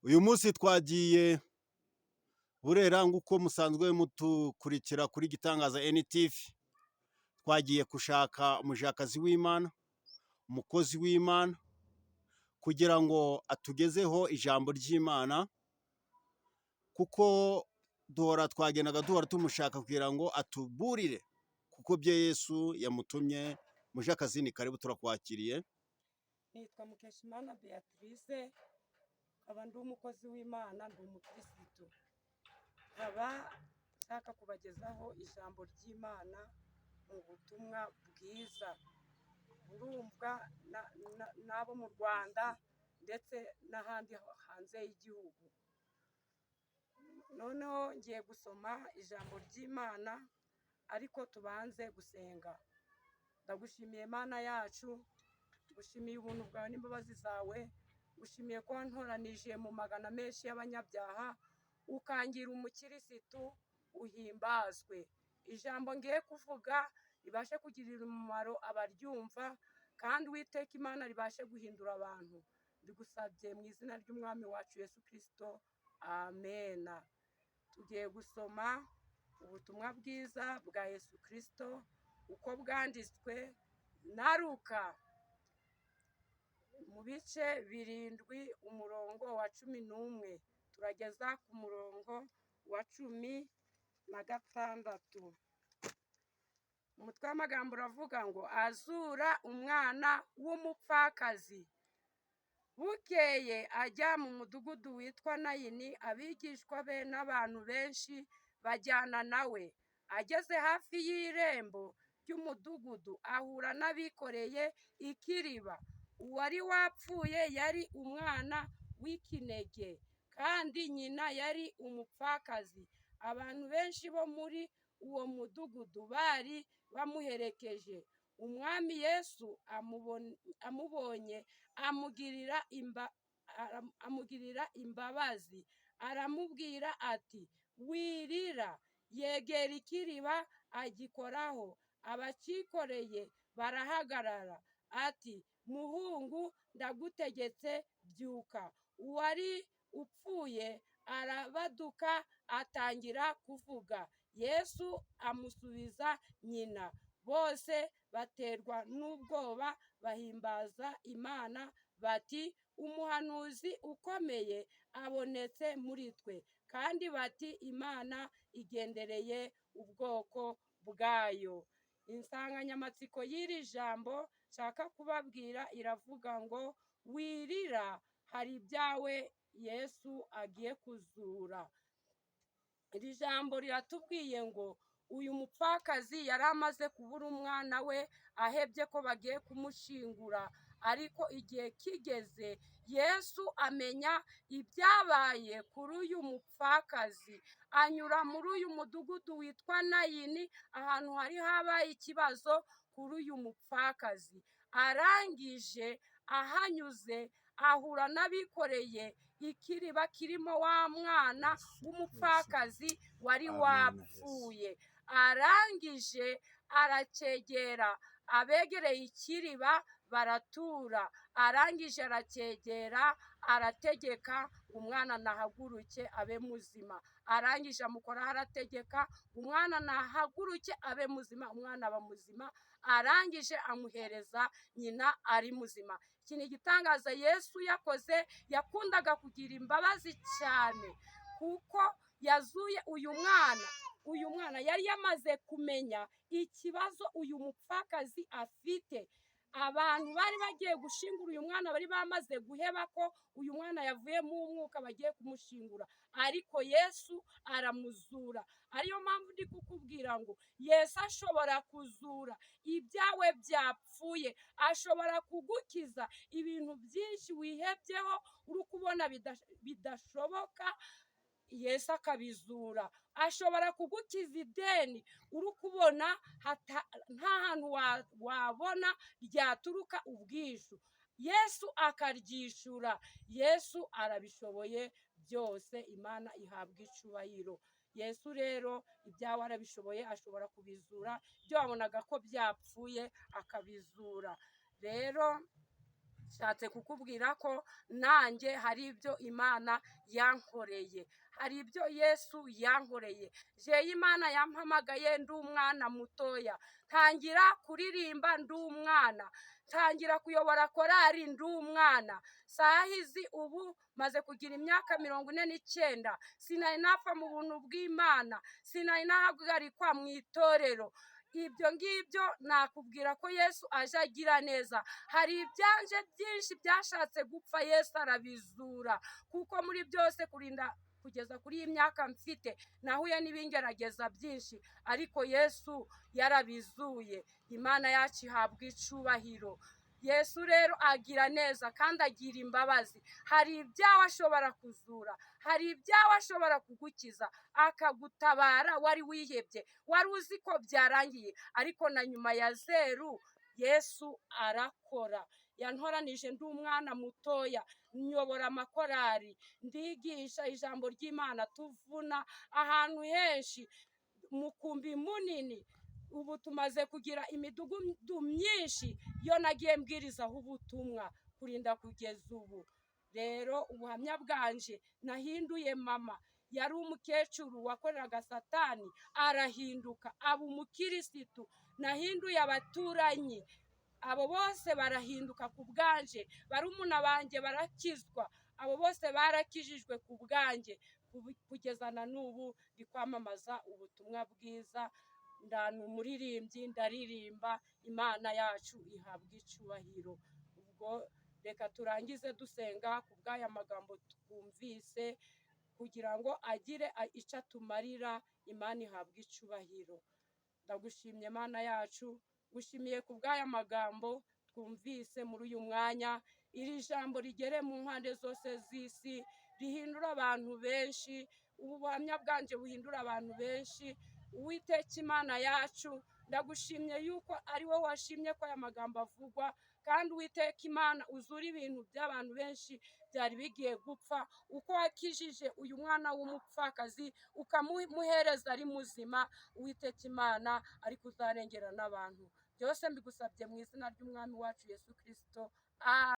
Uyu munsi twagiye Burera nk'uko musanzwe mutukurikira kuri Gitangaza NTV, twagiye gushaka umujakazi w'Imana, umukozi w'Imana, kugira ngo atugezeho ijambo ry'Imana, kuko duhora twagendaga duhora tumushaka kugira ngo atuburire, kuko byo Yesu yamutumye. Mujakazi, ni karibu, turakwakiriye. Nitwa Mukeshimana Beatrice, nkaba ndi umukozi w'Imana, ndi umukirisitu, nkaba nshaka kubagezaho ijambo ry'Imana mu butumwa bwiza burumvwa n'abo mu Rwanda ndetse n'ahandi hanze y'igihugu. Noneho ngiye gusoma ijambo ry'Imana, ariko tubanze gusenga. Ndagushimiye Mana yacu, ngushimiye ubuntu bwawe n'imbabazi zawe, ngushimiye ko wantoranije mu magana menshi y'abanyabyaha ukangira umukirisitu. Uhimbazwe. Ijambo ngiye kuvuga ribashe kugirira umumaro abaryumva, kandi Uwiteka Imana ribashe guhindura abantu. Mbigusabye mu izina ry'Umwami wacu Yesu Kirisito, amena. Tugiye gusoma ubutumwa bwiza bwa Yesu Kirisito uko bwanditswe na Luka mu bice 7, umurongo wa 11 turageza ku murongo wa 16. Umutwe w'amagambo uravuga ngo: "Azura umwana w'umupfakazi." Bukeye ajya mu mudugudu witwa Nayini, abigishwa be n'abantu benshi bajyana nawe. Ageze hafi y'irembo ry'umudugudu, ahura n'abikoreye ikiriba. Uwari wapfuye yari umwana w'ikinege, kandi nyina yari umupfakazi. Abantu benshi bo muri uwo mudugudu bari bamuherekeje. Umwami Yesu amubonye, amugirira imbabazi, aramubwira ati: "Wirira." Yegera ikiriba, agikoraho, abacyikoreye barahagarara. Ati: "Muhungu, ndagutegetse, byuka." Uwari upfuye arabaduka, atangira kuvuga. Yesu amusubiza nyina. Bose baterwa n'ubwoba, bahimbaza Imana bati: "Umuhanuzi ukomeye abonetse muri twe," kandi bati: "Imana igendereye ubwoko bwayo." Insanganyamatsiko y'iri jambo nshaka kubabwira iravuga ngo: "Wirira, hari ibyawe Yesu agiye kuzura." Iri jambo riratubwiye ngo uyu mupfakazi yari amaze kubura umwana we, ahebye ko bagiye kumushingura, ariko igihe kigeze Yesu amenya ibyabaye kuri uyu mupfakazi, anyura muri uyu mudugudu witwa Nayini, ahantu hari habaye ikibazo kuri uyu mupfakazi. Arangije ahanyuze ahura n'abikoreye ikiriba kirimo wa mwana w'umupfakazi wari Amen. wapfuye. Arangije aracyegera, abegereye ikiriba baratura. Arangije aracyegera, arategeka ngo umwana nahaguruke abe muzima. Arangije amukoraho, arategeka ngo umwana nahaguruke abe muzima. Umwana aba muzima. Arangije amuhereza nyina ari muzima. Iki ni igitangaza Yesu yakoze. Yakundaga kugira imbabazi cyane, kuko yazuye uyu mwana. Uyu mwana yari yamaze kumenya ikibazo uyu mupfakazi afite. Abantu bari bagiye gushingura uyu mwana bari bamaze guheba ko uyu mwana yavuyemo umwuka, bagiye kumushingura, ariko Yesu aramuzura. Ariyo mpamvu ndi kukubwira ngo Yesu ashobora kuzura ibyawe byapfuye, ashobora kugukiza ibintu byinshi wihebyeho, uri kubona bidashoboka, Yesu akabizura. Ashobora kugukiza ideni uri kubona nta hantu wabona ryaturuka ubwishyu, Yesu akaryishyura. Yesu arabishoboye byose. Imana ihabwa icubahiro. Yesu rero ibyawe arabishoboye, ashobora kubizura, ibyo wabonaga ko byapfuye akabizura. Rero Nshatse kukubwira ko nanjye hari ibyo Imana yankoreye, hari ibyo Yesu yankoreye. Jewe Imana yampamagaye ndi umwana mutoya, ntangira kuririmba ndi umwana, ntangira kuyobora korari ndi umwana. Sahizi ubu maze kugira imyaka 49, sinari napfa mu buntu bw'Imana, sinari nahagarikwa mu itorero. Ibyo ngibyo nakubwira ko Yesu aje agira neza. Hari ibyanje byinshi byashatse gupfa, Yesu arabizura, kuko muri byose kurinda kugeza kuri iyi myaka mfite nahuye n'ibingerageza byinshi, ariko Yesu yarabizuye. Imana yacu ihabwa icubahiro. Yesu rero agira neza kandi agira imbabazi. Hari ibyawe ashobora kuzura, hari ibyawe ashobora kugukiza, akagutabara wari wihebye, wari uzi ko byarangiye, ariko na nyuma ya zeru Yesu arakora. Yantoranije ndi umwana mutoya, nyobora amakorari, ndigisha ijambo ry'Imana, tuvuna ahantu henshi, umukumbi munini. Ubu tumaze kugira imidugudu myinshi yo nagiye mbwirizaho ubutumwa kurinda kugeza ubu. Rero ubuhamya bwanje, nahinduye mama, yari umukecuru wakoreraga Satani, arahinduka aba umukirisitu. Nahinduye abaturanyi, abo bose barahinduka ku bwanje, barumuna banjye barakizwa, abo bose barakijijwe ku bwanjye. Kugeza na n'ubu ndi kwamamaza ubutumwa bwiza, ndana umuririmbyi, ndaririmba, Imana yacu ihabwa icubahiro. Ubwo reka turangize dusenga ku bw'aya magambo twumvise, kugira ngo agire icyo atumarira. Imana ihabwe icubahiro. Ndagushimye Mana yacu, ngushimiye ku bw'aya magambo twumvise muri uyu mwanya. Iri jambo rigere mu mpande zose z'isi, rihindura abantu benshi. Ubu buhamya bwanje buhindura abantu benshi. Uwiteka Imana yacu, ndagushimye yuko ari wowe washimye ko aya magambo avugwa, kandi Uwiteka Imana uzura ibintu by'abantu benshi byari bigiye gupfa. Uko wakijije uyu mwana w'umupfakazi ukamuhereza ari muzima, Uwiteka Imana ariko uzarengera n'abantu. Byose mbigusabye mu izina ry'Umwami wacu Yesu Kristo.